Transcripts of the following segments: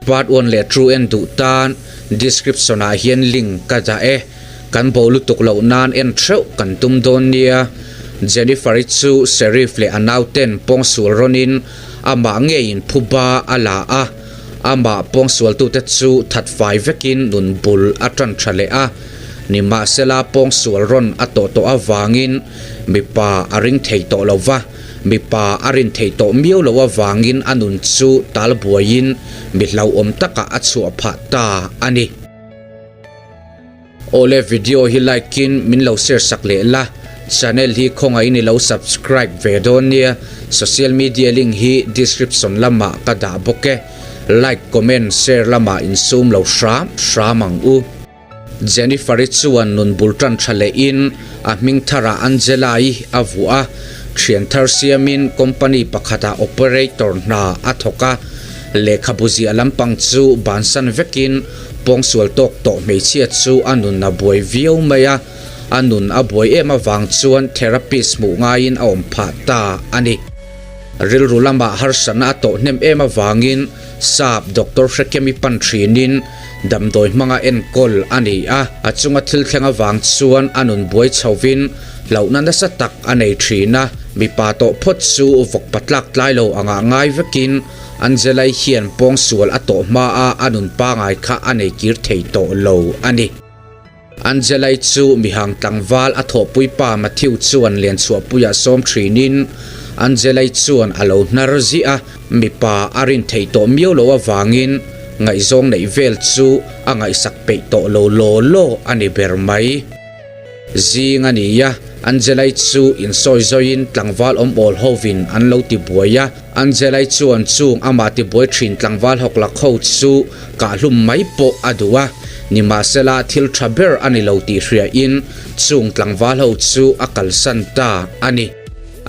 Part 1 leh 2 en duh tan description ah hian link ka dah e. Kan bo lutuk loh nan en theuh kan tum dawn nia. Jennifer-i chu Sheriff leh a nauten pawngsual rawnin amah ngeiin phuba a la a. Amah pawngsualtute chu that fai vekin nun bul a tan tha leh a. Nimahsela pawngsual rawn a tawh tawh avangin mipa a ring thei tawh lo va. Mipa a rin theih tawh miau loh avangin a nun chu tal buaiin mi hlauhawm takah a chhuah phah ta a ni. Awle video hi like in min lo share sak leh la, channel hi khawngaihin i lo subscribe ve dawn nia, social media link hi description lamah ka dah bawk e, like comment share lamah insum lo hram hram ang u. Jennifer-i chuan nun bul tan tha lehin a hming tharah Angela-i a vuah a, thian thar siamin company pakhatah operator hna a thawk a, lehkhabu ziah lampang chu bansan vekin pawngsual tawk tawh hmeichhia chu a nun a buai viau mai a, a nun a buai em avang chuan therapist hmuh ngaiin a awm phah ta a ni. Rilru lamah harsatna a tawh hnem em avangin Sap Doctor Hrekemi pan thinin damdawi hmanga enkawl a ni a, a chunga thil thleng avang chuan a nun buai chhovin hlauhna nasa tak a nei thin a, mipa tawh phawt chu vawk patlak tlai lo angah ngai vekin Angelai hian pawngsual a tawh hmaa a nun pangai kha a nei kir thei tawh lo a ni. Angelai chu mihang tlangval a thawhpui pa Matthew chuan Lianchhuahpuia sawm thinin Angelai chuan a lo hnar ziah a, mipa a rin theih tawh miau loh avangin ngaihzawng neih vel chu a ngaihsak peih tawh lo law law a ni ber mai. Zing a ni a, Angelai chu insawi zawiin tlangval awm awl hovin an lo ti buai a, Angelai chuan chung amah tibuai thin tlangval hawk lak ho chu kahhlum mai pawh a duh a, nimahsela thil tha ber a ni lo tih hriain chung tlangval ho chu a kalsan ta a ni.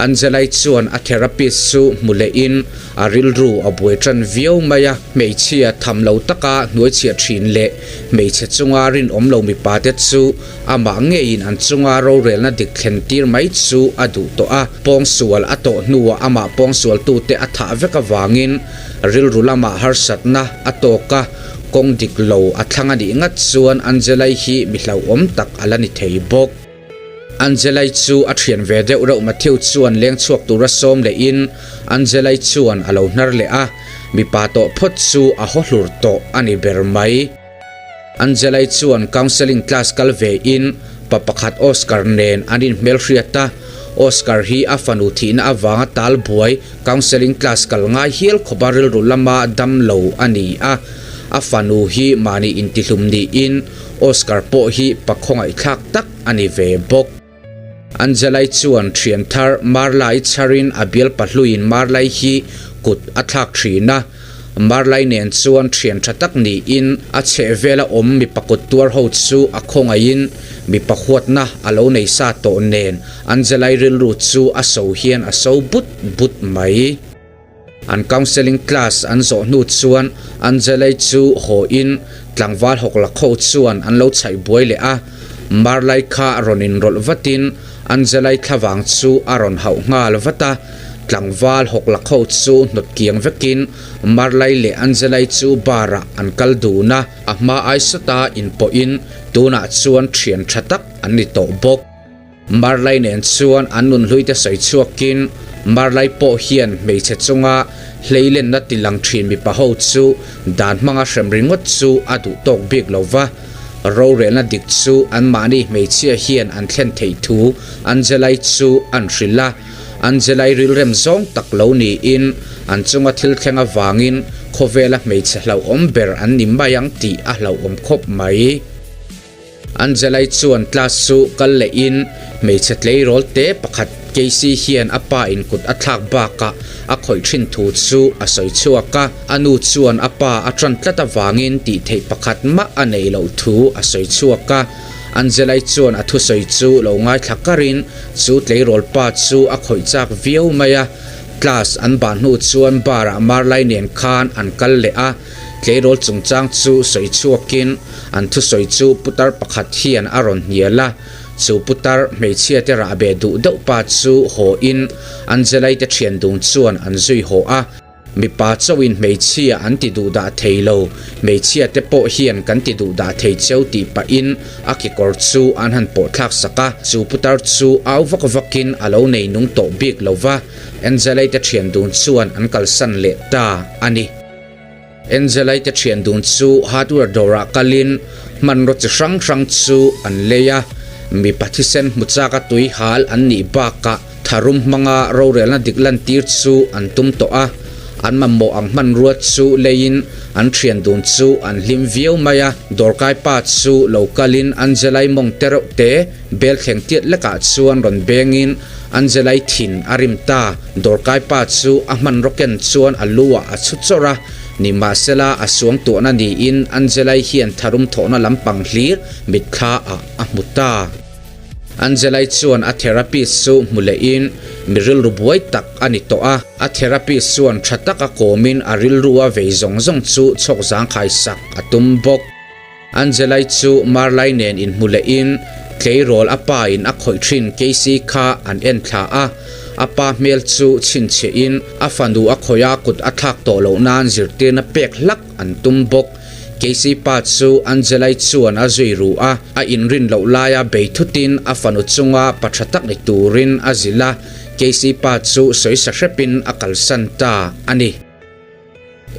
Angelai chuan a therapist chu hmu lehin a rilru a buai tan viau mai a, hmeichhia tham lo taka hnuaichhiah thin leh hmeichhe chunga rinawm lo mipa te chu Amah ngeiin an chunga rorelna dik thlen tir mai chu a duh tawh a, pawngsual a tawh hnuah amah pawngsualtute a thah vek avangin rilru lamah harsatna a tawk a, kawng dik lo a thlang a nih ngat chuan Angelai hi mi hlauhawm tak a la ni thei bawk. Angelai chu a thian ve deuh reuh Matthew chuan leng chhuak tura sawm lehin Angelai chuan a lo hnar leh a, mipa tawh phawt chu a haw hlur tawh a ni ber mai. Angelai chuan counselling class kal ve in pa pakhat Oscar nen an inhmelhriat a, Oscar hi a fanu thihna avanga tal buai counselling class kal ngai hial khawpa rilru lama dam lo a ni a, a fanu hi mahni intihlum niin Oscar pawh hi pa khawngaihthlak tak a ni ve bawk. Angelai chuan thian thar Marlai chharin a bial pahluiin Marlai hi kut a thlak thin a. Marlai nen chuan thian tha tak niin a chhehvela awm mipa kut tuar ho chu a khawngaihin mipa huatna a lo nei sa tawh nen Angelai rilru chu a so hian a so but but mai. An counselling class an zawh hnu chuan Angelai chu haw in tlangval hawk la kho chuan an lo chhaih buai leh a, Marlai kha rawn inrawlh vatin Angelai thlavang chu a rawn hauh nghal vat a, tlangval hawk la kho chu hnawt kiang vekin Marlai leh Angelai chu bar ah an kal dun a, a hma ai sawta inpawhin tunah chuan thian tha tak an ni tawh bawk. Marlai nen chuan an nunhlui te sawi chhuakin Marlai pawh hian hmeichhe chunga hleilenna ti lang thin mipa ho chu dan hmanga hrem ringawt chu a duh tawk bik lo va, rorelna dik chu anmahni hmeichhia hian an thlen theih thu Angelai chu an hrilh a, Angelai rilrem zawng tak lo niin an chunga thil thleng avangin khawvela hmeichhe hlauhawm ber an ni mai ang tih a hlauhawm khawp mai. Angelai chuan class chu kal lehin hmeichhe tleirawl te pakhat Casey hian a pa in kut a thlak bakah a khawih thin thu chu a sawi chhuak a, a nu chuan a pa a tan tlat avangin tih theih pakhat mah a neih loh thu a sawi chhuak a. Angelai chuan a thusawi chu lo ngaithla karin chu tleirawl pa chu a khawih chak viau mai a, class an bah hnu chuan bar ah Marlai nen khan an kal leh a. Tleirawl chungchang chu sawi chhuakin an thusawi chu putar pakhat hian a rawn hnial a, chu putar hmeichhia te rahbeh duh deuh pa chu haw in Angelai te thian dun chuan an zui haw a. Mipa chauhin hmeichhia an ti duh dah thei lo, hmeichhia te pawh hian kan ti duh dah thei cheu tih pahin a kekawr chu an han pawh thlak sak a, chu putar chu au vak vakin a lo nei nung tawh bik lo va, Angelai te thian dun chuan an kalsan leh ta a ni. Angelai te thian dun chu hardware dawrah kalin hmanraw chi hrang hrang chu an lei a, mipa thisen hmu chaka tui hal an nih bakah Tharum hmanga rorelna dik lantir chu an tum tawh a, an mamawh ang hmanrua chu leiin an thian dun chu an hlim viau mai a. Dawrkai pa chu lo kalin Angelai mawng te reuh te bel thleng tiat lekah chuan rawn bengin Angelai thin a rim ta. Dawrkai pa chu a hmanraw ken chuan a lu ah a chhu chawrh a, nimahsela a suang tuahna niin Angelai hian tharum thawhna lampang hlir mitthla ah a hmu ta. Angelai chuan a therapist chu hmu lehin mi rilru buai tak a ni tawh a, a therapist chuan tha taka kawmin a rilrua vei zawng zawng chu chhawk zangkhai sak a tum bawk. Angelai chu Marlai nen inhmu lehin tleirawl a pa in a khawih thin Casey kha an en thla a, a pa hmel chu chhinchhiahin a fanu a khawih a kut a thlak tawh loh nan zirtirna pek hlak an tum bawk. Casey pa chu Angelai chuan a zui ru a, a inrin loh laia bei thutin a fanu chunga pa tha tak ni turin a zilh a, Casey pa chu sawisa hrepin a kalsan ta a ni.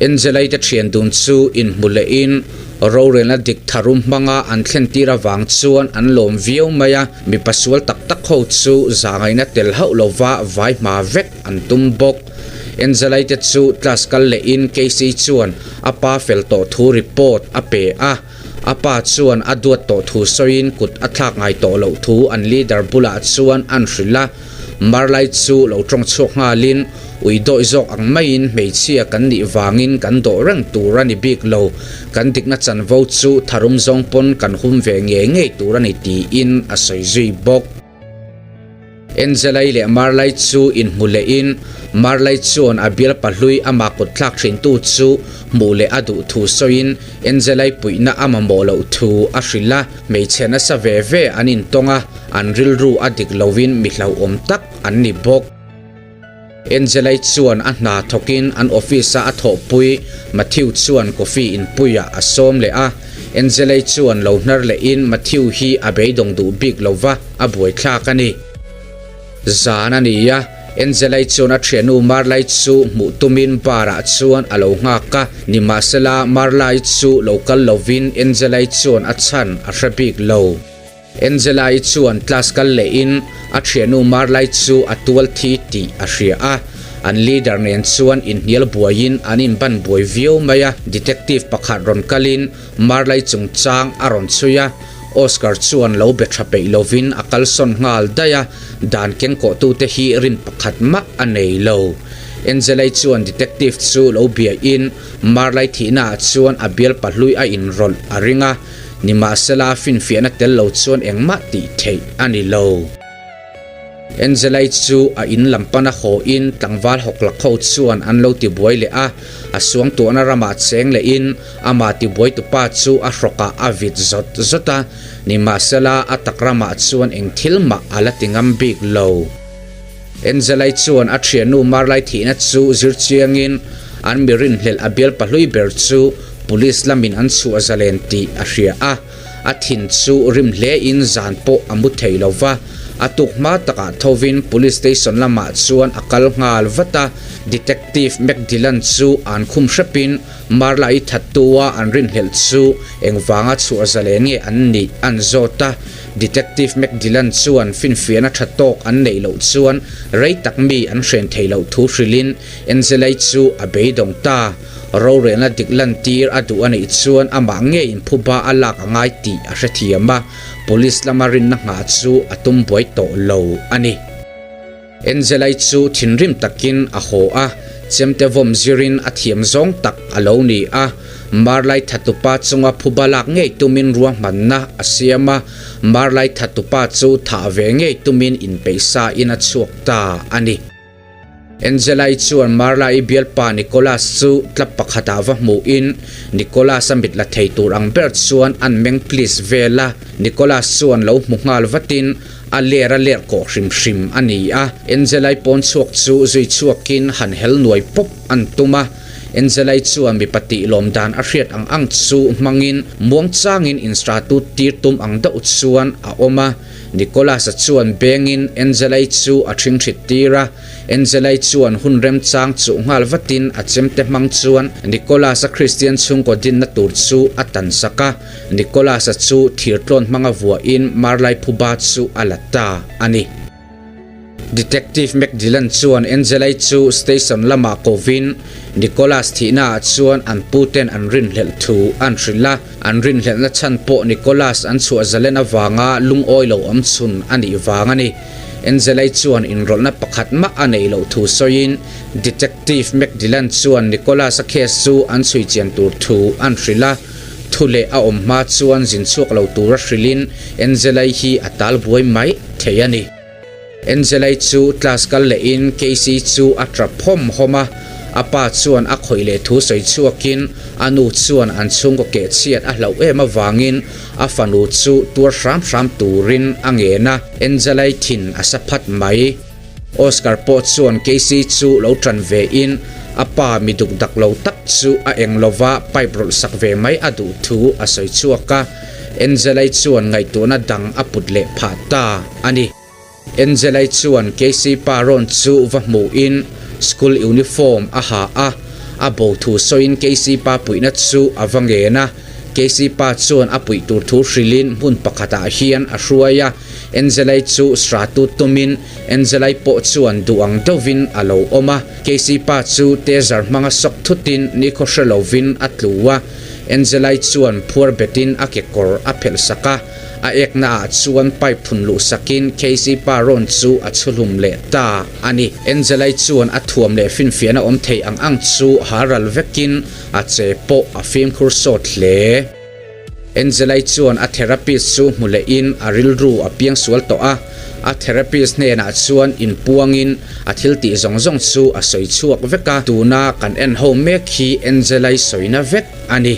Angelai te thian dun chu inhmu lehin rorelna dik tharum hmanga an thlen tir avang chuan an lawm viau mai a, mipa sual tak tak ho chu zahngaihna tel hauh lova vai hma vek an tum bawk. Angelai te chu class kal lehin Casey chuan a pa fel tawh thu report a pe a, a pa chuan a duat tawh thu sawiin kut a thlak ngai tawh loh thu an leader bulah chuan an hrilh a, Marlai chu lo tawng chhuak nghalin ui dawih zawk ang maiin hmeichhia kan nih vangin kan dawh reng tur a ni bik lo, kan dikna chanvo chu tharum zawng pawn kan hum ve ngei ngei tur a ni tiin a sawi zui bawk. Angelai leh Marlai chu inhmu lehin Marlai chuan a bial pahlui amah kut thlak thintu chu hmuh leh a duh thu sawiin Angelai puihna a mamawh loh thu a hrilh a, hmeichhe nasa ve ve an intawng a, an rilru a dik loin mi hlauhawm tak an ni bawk. Angelai chuan a hna thawkin an office-a a thawhpui Matthew chuan coffee inpuiah a sawm leh a. Angelai chuan lo hnar lehin Matthew hi a beidawng duh bik lo va, a buaithlak a ni. Zan a ni a, Angelai chuan a thiannu Marlai chu hmuh tumin bar-ah chuan a lo nghak a. Nimahsela, Marlai chu lo kal lovin Angelai chuan a chhan a hre bik lo. Angela-i chuan class kal lehin a thiannu Marlai chu a tual thi tih a hria a, an leader nen chuan inhnial buaiin an inban buai viau mai a, detective pakhat rawn kalin Marlai chungchang a rawn chhui a, Oscar chuan lo be tha peih lovin a kalsawn nghal daih a, dan kengkawhtute hi rin pakhat mah a nei lo. Angela-i chuan detective chu lo biain Marlai thihnaah chuan a bial pahlui a inrawlh a ring a, Nimahsela, finfiahna tel lo chuan engmah tih theih a ni lo. Angelai chu a in lam pana haw in tlangval hawklak ho chuan an lo tibuai leh a, a suangtuahna ramah cheng leh in amah tibuaitupa chu a hrawkah a vit zawt zawt a, nimahsela a tak ramah chuan eng thil mah a la ti ngam bik lo. Angelai chuan a thiannu Marlai thihna chu zir chiangin an mi rinhlelh a bial pahlui ber chu Police lamin an chhuah zalen tih a hria a, a thin chu rim hlein zan pawh a mu thei lo va, a tuk hma takah thovin Police Station lamah chuan a kal nghal vat a, Detective McDillan chu an khum hrepin Marla-i thattua an rinhlelh chu engvanga chhuah zalen nge an nih an zawt a, Detective McDillan chuan finfiahna tha tawk an neih loh chuan rei tak mi an hren theih loh thu hrilhin Angelai chu a beidawng ta. Rorelna dik lantir a duh a nih chuan amah ngeiin phuba a lak a ngai tih a hrethiam a, Police lama rinna nghah chu a tum buai tawh lo a ni. Angelai chu thinrim takin a haw a, chemte vawm zirin a thiam zawng tak a lo ni a. Marlai Thatupa chunga phuba lak ngei tumin ruahmanna a siam a, Marlai Thatupa chu thah ve ngei tumin inpeihsa in a chhuak ta a ni. Angela-i chuan Marla-i bialpa Nicholas chu club pakhatah va hmuhin Nicholas-a mit la thei tur ang ber chuan an meng please vel a, Nicholas chuan lo hmu nghal vatin a ler a ler kawh hrim hrim a ni a. Angela-i pawn chhuak chu zui chhuakin han hel nuai pawp an tum a, Angela-i chuan mipa tih lawm dan a hriat ang ang chu hmangin muangchangin instratut tir tum ang deuh chuan a awm a. Nicholas-a chuan bengin Angela-i chu a ṭhingṭhit tir a, Angela-i chuan hun remchang chuh nghal vatin a chemte hmang chuan Nicholas-a Kristian chhungkaw dinna tur chu a tansak a, Nicholas-a chu thirtlawn hmanga vuahin Marlai phuba chu a la ta a ni. Detective McDillan chuan Angela-i chu station lamah kovin Nicholas thihnaah chuan an puten an rinhlelh thu an hrilh a, an rinhlelhna chhan pawh Nicholas an chhuah zalen avanga lungawi lo awm chhun a nih vang a ni. Angela-i chuan inrawlhna pakhat mah a neih loh thu sawiin Detective McDillan chuan Nicholas-a case chu an chhui chian tur thu an hrilh a, thu leh a awm hma chuan zin chhuak lo tura hrilhin Angela-i hi a tal buai mai thei a ni. Angela-i chu class kal lehin Casey chu a tap hawm hawm a, a pa chuan a khawih leh thu sawi chhuakin a nu chuan an chhungkaw keh chhiat a hlauh em avangin a fanu chu tuar hram hram turin a ngen a, Angela-i thin a sa phat mai. Oscar pawh chuan Casey chu lo tan ve in a pa mi duk dak lo tak chu a eng lova pipe rawlh sak ve mai a duh thu a sawi chhuak a. Angela-i chuan ngaihtuahna dang a put leh phah ta a ni. Angela-i chuan Casey pa rawn chu va hmuhin school uniform a ha a, a bo thu sawiin Casey pa puihna chu a va ngen a. Casey pa chuan a puih tur thu hrilhin hmun pakhatah hian a hruai a, Angela-i chu sratu tumin Angela-i pawh chuan duh ang deuhvin a lo awm a. Casey pa chu taser hmanga sawk thutin nikhaw hre lovin a tlu a. Angela-i chuan phuar betin a kekawr a phelh sak a, a ekna ah chuan pipe phun luh sakin Casey pa rawn chu a chhuhlum leh ta a ni. Angela-i chuan a thuam leh finfiahna awm thei ang ang chu ha ral vekin a che pawh a fimkhur sawt hle. Angela-i chuan a therapist chu hmu lehin a rilru a piang sual tawh a, a therapist hnenah chuan inpuangin a thil tih zawng zawng chu a sawi chhuak vek a, tuna kan en ho mek hi Angela-i sawina vek a ni.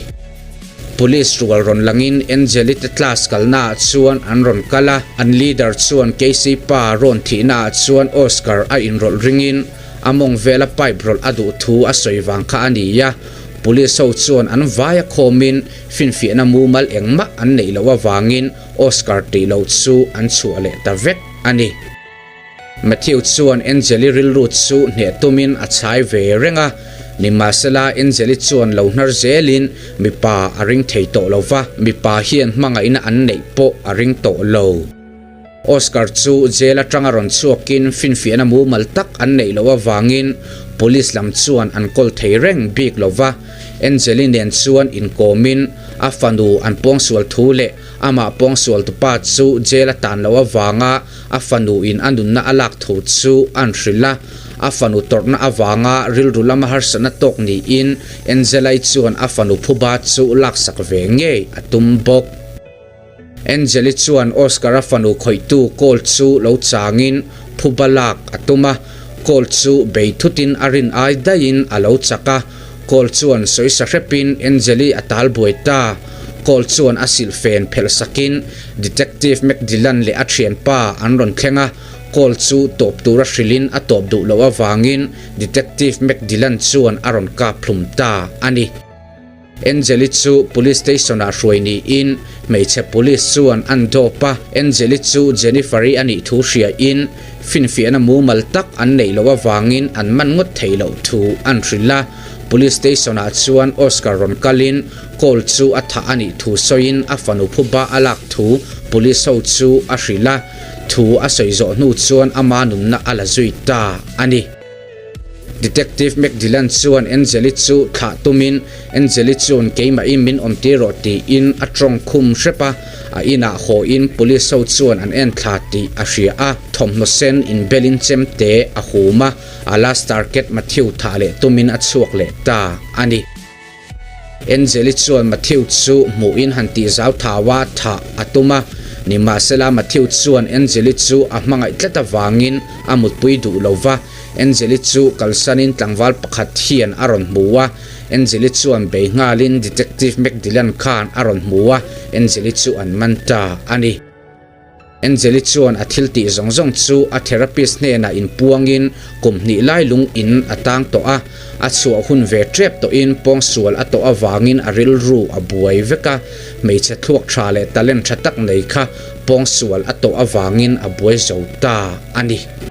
Police rual rawn langin Angel-i te class kalnaah chuan an rawn kal a, an leader chuan Casey pa rawn thihnaah chuan Oscar a inrawlh ringin a mawng vela pipe rawlh a duh thu a sawi vang kha a ni a, police ho chuan an vaia khawmin finfiahna mumal engmah an neih loh avangin Oscar tih loh chu an chhuah leh ta vek a ni. Matthew chuan Angel-i rilru chu hneh tumin a chhai ve reng a, nimahsela Angel-i chuan lo hnar zelin mipa a ring thei tawh lo va, mipa hian hmangaihna an neih pawh a ring tawh lo. Oscar chu jail atanga rawn chhuakin finfiahna mumal tak an neih loh avangin police lam chuan an kawl thei reng bik lo va, Angel-i nen chuan inkawmin a fanu an pawngsual thu leh amah pawngsual tupa chu jail a tan loh avanga a fanu in a nunna a lak thu chu an hrilh a, a fanu tawrhna avanga rilru lama harsatna tawk niin Angel-i chuan a fanu phuba chu laksak ve ngei a tum bawk. Angel-i chuan Oscar-a fanu khawihtu call chu lo changin phuba lak a tum a, call chu bei thutin a rin ai daihin a lo chak a, call chuan sawi sa hrepin Angel-i a tal buai ta. Call chuan a silhfen phelh sakin Detective McDillan leh a thianpa an rawn thleng a, call chu tawp tura hrilhin a tawp duh loh avangin Detective McDillan chuan a rawn kap hlum ta a ni. Angel-i chu Police Station-ah hruai niin hmeichhe Police chuan an dawp a, Angel-i chu Jennifer-i a nih thu hriain finfiahna mumal tak an neih loh avangin an man ngawt theih loh thu an hrilh a. Police Station-ah chuan Oscar rawn kalin call chu a thah a nih thu sawiin a fanu phuba a lak thu Police ho chu a hrilh a, thu a sawi zawh hnu chuan ama nunna a la zui ta a ni. Detective McDillan chuan Angel-i chu thlah tumin Angel-i chuan keimahin min awm tir rawh tiin a tawng khum hrep a, a inah hawiin police ho chuan an en thla tih a hria a, thawmhnaw sen inbelin chemte a hum a, a last target Matthew thah leh tumin a chhuak leh ta a ni. Angel-i chuan Matthew chu hmuhin han tih zau thau a, thah a tum a. Nimahsela, Matthew chuan Angel-i chu a hmangaih tlat avangin a mutpui duh lo va. Angel-i chu kalsanin tlangval pakhat hian a rawn hmu a, Angel-i chuan bei nghalin Detective McDillan khan a rawn hmu a, Angel-i chu an man ta a ni. Angel-i chuan a thil tih zawng zawng chu a therapist hnenah inpuangin kum hnih lai lung in a tang tawh a, a chhuah hun ve tep tawhin pawngsual a tawh avangin a rilru a buai vek a, hmeichhe thluak tha leh talent tha tak nei kha pawngsual a tawh avangin a buai zo ta a ni.